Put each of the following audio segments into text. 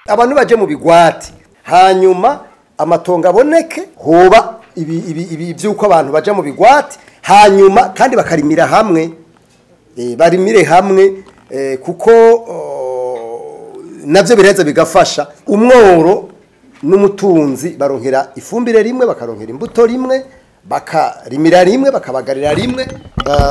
Abantu baje mu bigwati, hanyuma amatongo aboneke, hoba ibi byuko abantu baje mu bigwati, hanyuma kandi bakarimira hamwe, barimire hamwe, kuko navyo biraheza bigafasha. Umworo n'umutunzi baronkera ifumbire rimwe, bakaronkera imbuto rimwe, bakarimira rimwe, bakabagarira rimwe,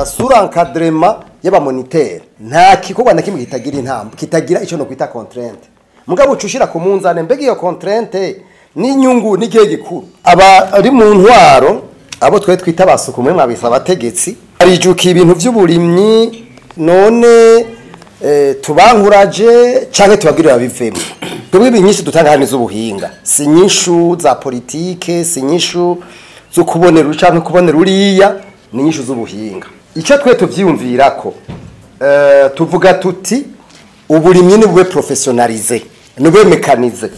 sous l'encadrement y'aba moniteurs. Nta gikorwa na kimwe kitagira intambwe, kitagira ico no kwita contrainte. Mugabo ucushira ku munzane, mbega iyo contrainte n'inyungu n'igihe gikuru. Aba ari mu ntwaro, abo twe twita basuku, mwe mwabisa abategetsi, arijukiye ibintu vy'uburimyi. None tubankuraje canke tubabwire babivemo? Twebwe ibinyinshi dutanga hano z'ubuhinga, si nyishu za politike, si nyishu zo kubonera canke kubonera uriya, ni nyishu z'ubuhinga. Icyo twe tuvyiyumvirako, tuvuga tuti uburimyi ni bube professionnalisé, ni bube mécanisé,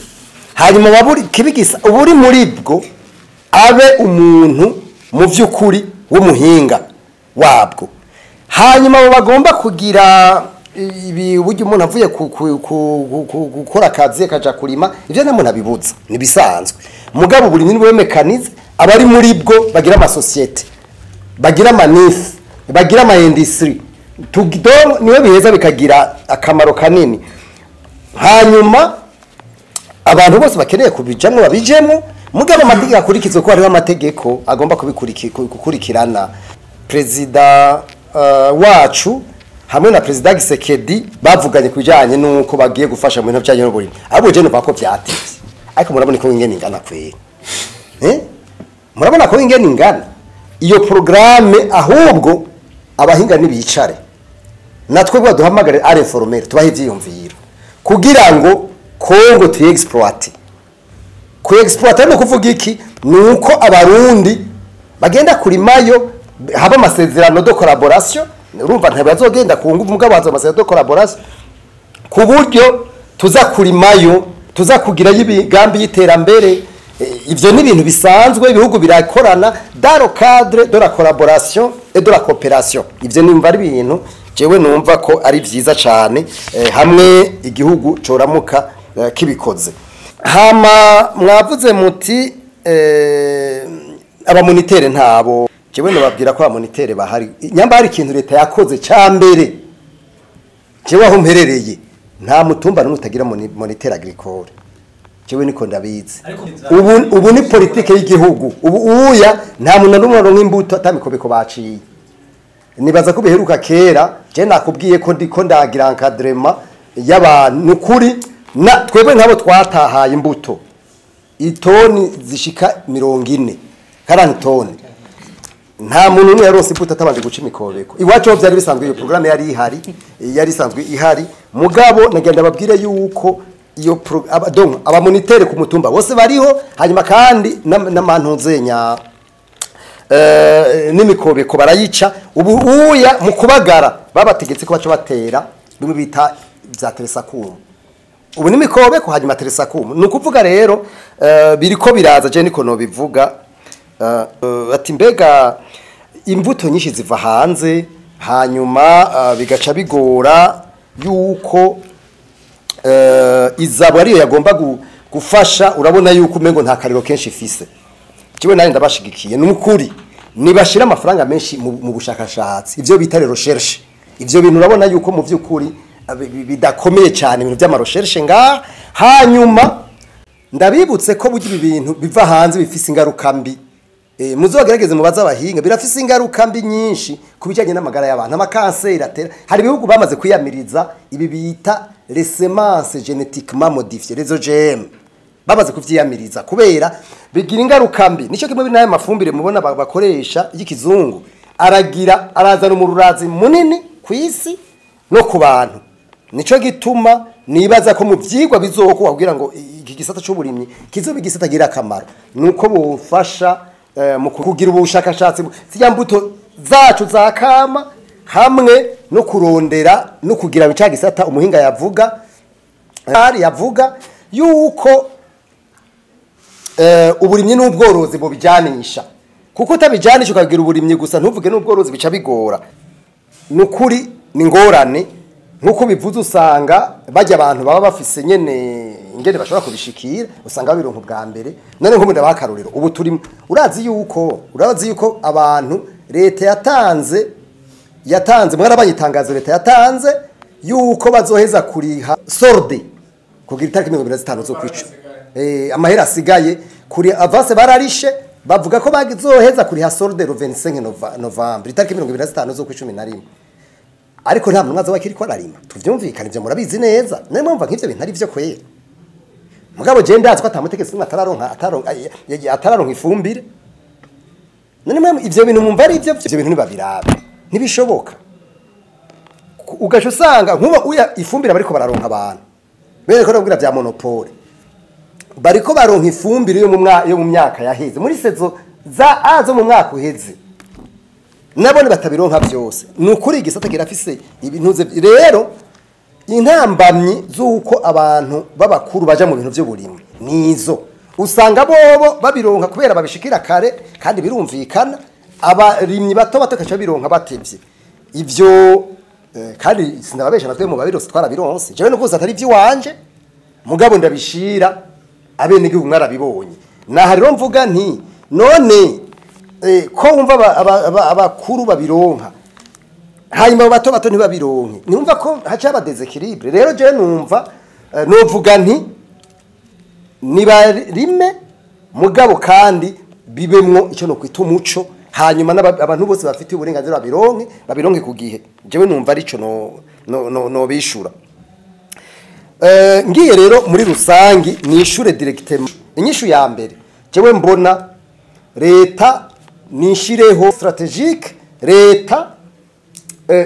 hanyuma waburi kibigisa uburi muri bwo abe umuntu mu vy'ukuri w'umuhinga wabwo. Hanyuma abo bagomba kugira ibi, uburyo umuntu avuye gukora akazi akaja kurima, ivyo nta muntu abibuza, nibisanzwe. Mugabo uburimyi ni bube mécanisé, abari muri bwo bagira amasosiyete, bagira ama NIF, bagira ama industries, niwe biheza bikagira akamaro kanini. Hanyuma abantu bose bakeneye kubijamwo babijemwo, mugabo amategeko akurikizwe, ko hariho amategeko agomba gukurikirana. Perezida wacu hamwe na Perezida Gisekedi bavuganye ku bijyanye n'uko bagiye gufasha mu bintu bijyanye n'uburimyi. Ahubwo je numva ko vyatevye, ariko murabona ko ingene ingana kweri, eh? Murabona ko ingene ingana iyo programme. Ahubwo abahinga nibicare, natwe baduhamagare ari informel, tubahe ivyiyumviro kugira ngo Kongo tuyi exploite. Ku exploiter no kuvuga iki? Nuko Abarundi bagenda kurimayo, haba amasezerano de collaboration. Urumva ntibazogenda ku nguvu, mugabo haza amasezerano de collaboration ku buryo tuza kurimayo, tuza kugira imigambi y'iterambere. Ivyo ni ibintu bisanzwe, ibihugu birakorana dans le cadre de la collaboration et de la coopération. Ivyo nimva ari ibintu jewe numva ko ari vyiza cane, hamwe igihugu coramuka kibikoze. Hama mwavuze muti aba moniteurs ntabo. Jewe nobabwira ko aba moniteurs bahari. Nyamba hari ikintu leta yakoze ca mbere, jewe aho mperereye nta mutumba n'umwe utagira moniteur agricole. Jewe niko ndabizi. Ubu ni politike y'igihugu. Ubu uya nta muntu n'umwe aronka imbuto atamikobeko baciye. Nibaza ko biheruka kera. Je nakubwiye ko ndiko ndagira encadrement y'abantu nukuri, na twebwe nk'abo twatahaye imbuto itoni zishika 40, 40 toni, nta muntu umwe yaronse imbuto atabanje guca imikobeko. Iwacu ho byari bisanzwe, iyo programme yari ihari, yari isanzwe ihari. Mugabo nagenda babwire yuko iyo donc aba moniteurs ku mutumba bose bariho. Hanyuma kandi n'amantudzenya n'imikobeko barayica. Ubu uya mu kubagara babategetse ko baca batera bimwe bita bya tressacume. Ubu n'imikobeko, hanyuma tressacume. Ni ukuvuga rero biriko biraza, je niko nobivuga. Ati mbega imbuto nyinshi ziva hanze, hanyuma bigaca bigora yuko ISABU ariyo yagomba gufasha. Urabona yuko umengo nta kariro kenshi ifise. Kiwe nawe ndabashigikiye, ni ukuri nibashira amafaranga menshi mu bushakashatsi, ivyo bita recherche. Ivyo bintu urabona yuko mu vy'ukuri bidakomeye cyane, ibintu by'ama recherche ngaha. Hanyuma ndabibutse ko burya ibi bintu biva hanze bifise ingaruka mbi. Muzogerageze mubaze abahinga, birafise ingaruka mbi nyinshi ku bijyanye n'amagara y'abantu, amakanseri atera. Hari ibihugu bamaze kwiyamiriza ibi bita les semences génétiquement modifiées, les OGM, bamaze kuvyiyamiriza kubera bigira ingaruka mbi. Nico kimwe n'ayo mafumbire mubona bakoresha y'ikizungu, aragira arazana umururazi munini ku isi no ku bantu. Nico gituma nibaza ko mu vyigwa bizokorwa kugira ngo iki gisata c'uburimyi kizobe igisata gira akamaro, nuko bufasha mu kugira ubushakashatsi zirya mbuto zacu za kama, hamwe no kurondera no kugira ca gisata umuhinga yavuga, ari yavuga yuko uburimyi n'ubworozi bubijanisha, kuko utabijanisha ukagira uburimyi gusa ntuvuge n'ubworozi, bica bigora. Nukuri ni ngorane. Nkuko bivuze, usanga bajya abantu baba bafise nyene ingene bashobora kubishikira, usanga babironka ubwa mbere. None nko ndabaha akarorero, ubu turi, urazi yuko abantu leta yatanze, mwarabanye itangazo leta yatanze yuko bazoheza kuriha solde kugira itariki 25 zo kwica amahera asigaye kuri avance bararishe. Bavuga ko bazoheza kuriha solde le 25 novembre, itariki 25 zo kwicumi na rimwe, ariko nta muntu azoba akiriko ararima. Tuvyumvikane, ivyo murabizi neza. Niyo mpamvu nk'ivyo bintu ari vyo kwera. Mugabo je ndazi ko atamutegetsi n'umwe atararonka ifumbire. None mwe ivyo bintu mumva ari ivyo? Ivyo bintu ntibabirabe, ntibishoboka. Ugaca usanga nkuba uya ifumbire bariko bararonka abantu bene ko nabwira vya monopole, bariko baronka ifumbire yo mu myaka yaheze, muri saison za A zo mu mwaka uheze, nabone batabironka byose. Ni ukuri igisata kirafise ibintu rero intambamyi z'uko abantu b'abakuru baja mu bintu by'uburimyi nizo usanga bobo babironka kubera babishikira kare, kandi birumvikana. Abarimyi bato bato kaca bironka batevye ivyo. Kandi sindababesha, natwe mu babironse twarabironse. Jewe nukuza atari ivy'iwanje, mugabo ndabishira abenegihugu, mwarabibonye. Naha rero mvuga nti none ko wumva abakuru babironka, hanyuma abo bato bato ntibabironke, niwumva ko haca haba déséquilibre. Rero jewe numva novuga nti nibarime, mugabo kandi bibemwo icyo no kwita umuco, hanyuma abantu bose bafite uburenganzira babironke ku gihe. Jewe numva arico no bishura. Ngiye rero muri rusangi nishure directement inyishu ya mbere. Jewe mbona leta nishireho stratégique, leta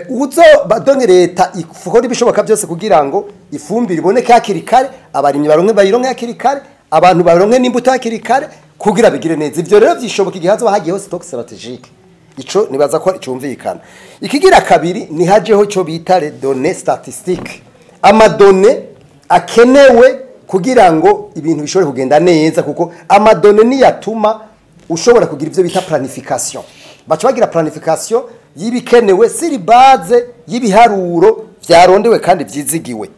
uzo badonke, leta ikora ibishoboka byose kugira ngo ifumbire iboneke hakiri kare, abarimyi baronke, bayironke hakiri kare, abantu baronke n'imbuto hakiri kare kugira bigire neza. Ivyo rero vyishoboka igihe hazoba hagiyeho stock stratégique. Ico nibaza ko cyumvikana. Ikigira kabiri, ni hajeho cyo bita les données statistiques, ama données akenewe kugira ngo ibintu bishobore kugenda neza, kuko ama données niyatuma ushobora kugira ivyo bita planification. Baca bagira planification y'ibikenewe sur base y'ibiharuro vyarondewe kandi vyizigiwe.